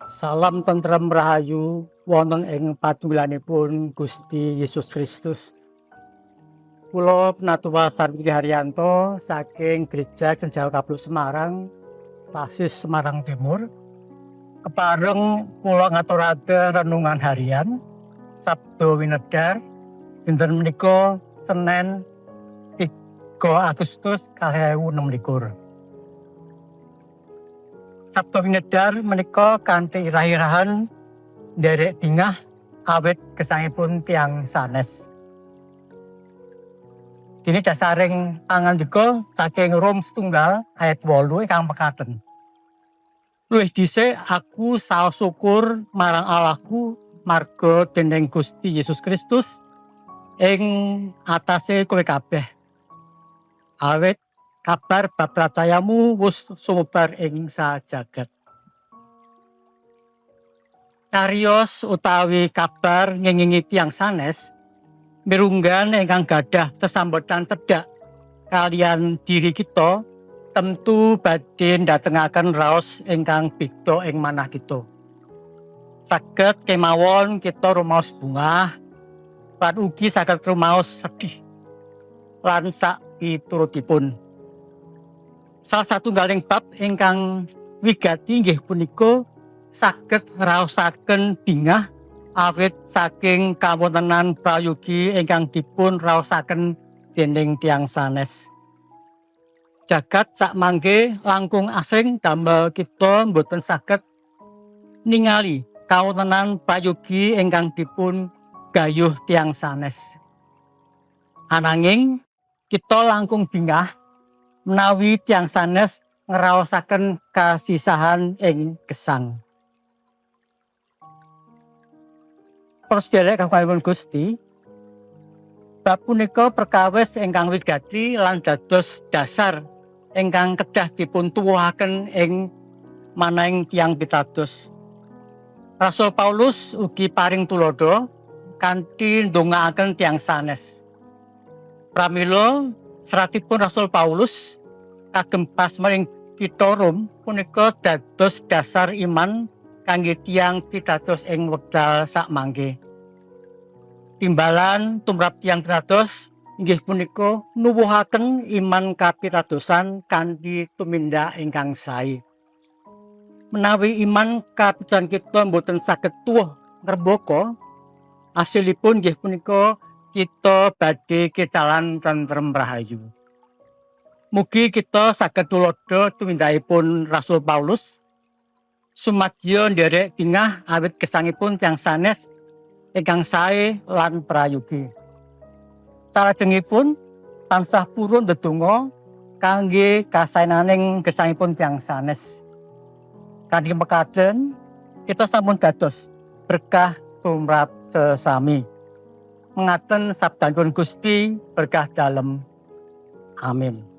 Salam tentrem rahayu wonten ing patunggilanipun Gusti Yesus Kristus. Kula Penatua Sarwiti Haryanto saking Gereja Cenjawa Kapluk Semarang, Klasis Semarang Timur. Kepareng kula ngaturaken renungan harian Sabdo Winedar dinten menika Senin 3 Agustus 2026. Sabdo Winedar menika kanthi irah-irahan nderek bingah awit gesangipun tiyang sanes. Dene dasaring pangandika saking Rom 1 ayat 8 ingkang mekaten. Luwih dhisik aku saos syukur marang Allahku marga dening Gusti Yesus Kristus ing atase kowe kabeh. Awit kabar bab pracayamu wus sumebar ing sajagat. Cariyos utawi kabar ngengingi tiyang sanes mirunggan ingkang gadah sesambetan cedhak kaliyan diri kita tentu badhe ndatengaken raos ingkang beda ing manah kita. Saged kemawon kita rumaos bungah lan ugi saged rumaos sedih lan sak piturutipun. Salah satunggaling bab ingkang wigati inggih punika saged ngraosaken bingah awit saking kawontenan prayogi ingkang dipun raosaken dening tiyang sanes. Jagat sakmangke langkung asring damel kita mboten saged ningali kawontenan prayogi ingkang dipun gayuh tiyang sanes. Ananging kita langkung bingah menawi tiyang sanes ngraosaken kasisahan ing gesang. Para sedherek kagungan Gusti, bab punika perkawis ingkang wigati lan dados dasar ingkang kedah dipun tuwuhaken ing manahing tiyang pitados. Rasul Paulus ugi paring tuladha kanthi ndongaaken tiyang sanes. Pramila seratipun Rasul Paulus kagem pasmaring kitha Rom punika dados dasar iman kangge tiyang pitados ing wekdal sakmangke. Timbalan tumrap tiyang pitados inggih punika nuwuhaken iman kapitadosan kanthi tumindak ingkang sae. Menawi iman kapitadosan kita mboten saged tuwuh ngrembaka, asilipun inggih punika kita badhe kecalan tentrem rahayu. Mugi kita saged tuladha tumindakipun Rasul Paulus sumadyo nderek bingah awit gesangipun tiyang sanes ingkang sae lan prayogi. Salajengipun tansah purun ndedonga kangge kasaenaning gesangipun tiyang sanes. Kanthi mekaten kita sampun dados berkah tumrap sesami. Mengaten sabdanipun Gusti, berkah dalem. Amin.